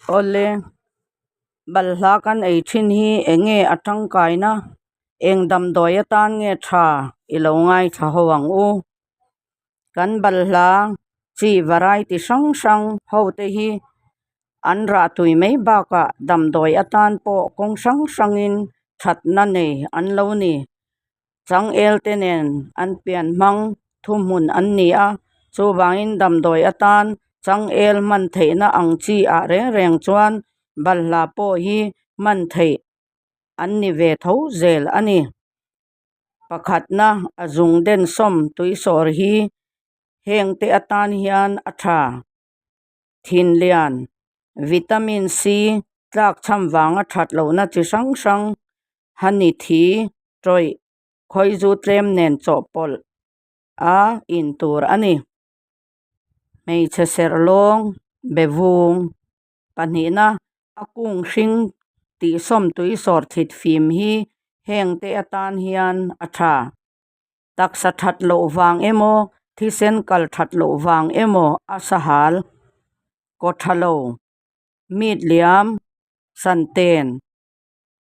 Awle, balhla kan ei thin hi eng nge a tangkaina, eng damdawi atan nge tha i lo ngaithla ho ang u. Kan balhla chi variety hrang hrang ho te hi an rah tui mai bakah damdawi atan pawh kawng hrang hrangin thatna nei an lo ni. Changel te nen an pian hmang thuhmun an ni a, chuvangin damdawi atan changel hman theihna ang chi ah reng reng chuan balhla pawh hi hman theih an ni ve tho zel a ni. Pakhatna a zung densawm tuisawr hi heng te atan hian a tha. Thinlian, Vitamin C tlakchham vanga that lohna chi hrang hrang, honey thi, tawih, khawizu tlem nen chawhpawlh a in tur a ni. Hmeichhe serh lawng, bevung, pahnihna a kung hring tihsawm tui sawr thlit fim hi heng te atan hian a tha. Taksa that loh vang emaw, thisen kal that loh vang emaw a sahal, kaw tha lo, mit liam, santen,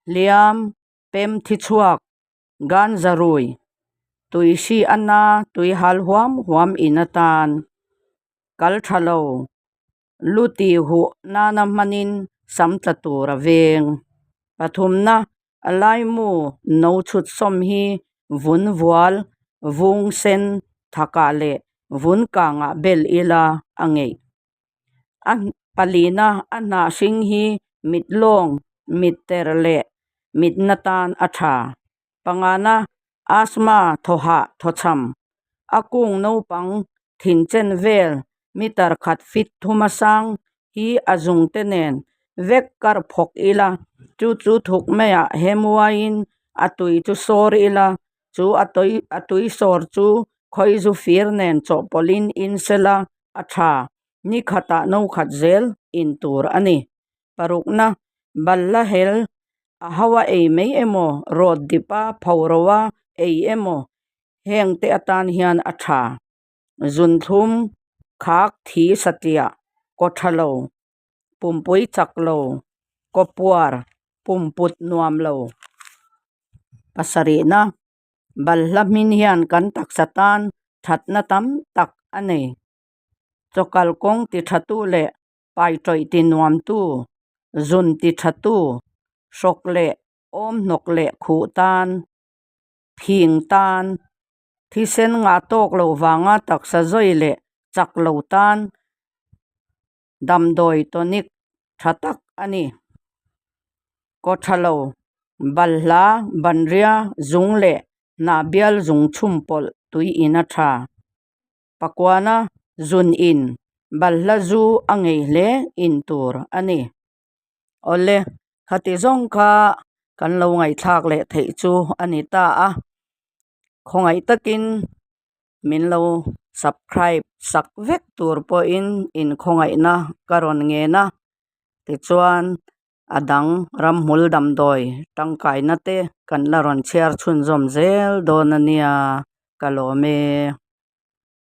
hliam, pem thi chhuak, ganza rui, tui hri a na tui hal huam huam in atan, kal tha lo, lu ti huh nana hmanin sam tla tur a veng. Pathumna, a laimu no chhut sawm hi vun vual, vung sen thakah leh vun kangah bel ila a ngeih. A palina a hnah hring hi mit lawng, mit ter leh mitna tan a tha. Pangana, asthma thawhah thawchham, a kung naupang thinchen vel meter khat feet thuma sang hi a zungte nen vek kar phawk ila, chu chu thuk maiah hem uaiin a tui chu sawr ila, chu a tui a tui sawr chu khawizu fir nen chawhpawlhin in sela a tha, ni khatah no khat zel in tur a ni. Parukna, balhla hel a ho a ei mai emaw, rawt dip a pho ro a ei emaw heng te atan hian a tha. Zunthlum, khak thi satliah, kaw tha lo, pumpui chak lo, kaw puar, pumput nuam lo. Pasarihna, balhla hmin hian kan taksa tan thatna tam tak a nei. Chawkal kawng ti thatu leh pai tawih ti nuamtu, zun ti thatu, hrawk leh awm hnawk leh khuh tan, phing tan, thisen ngah tawk loh vanga taksa zawi leh chak lo tan damdawi tonic tha tak a ni. Kaw tha lo, balhla, banria, zung leh hnah bial zung chhum pawlh tui in a tha. Pakuana zun in balhla zu a ngei hle in tur a ni. Awle, khati zawng kha kan lo ngaihthlak leh theih chu a ni ta a. Khawngaih takin min lo subscribe sak vek tur pawhin inkhawngaihna ka rawn ngen a. Tichuan a dang ramhmul damdawi tangkaina te kan la rawn chhiar chhunzawm zel dawn a nia ka lawm e.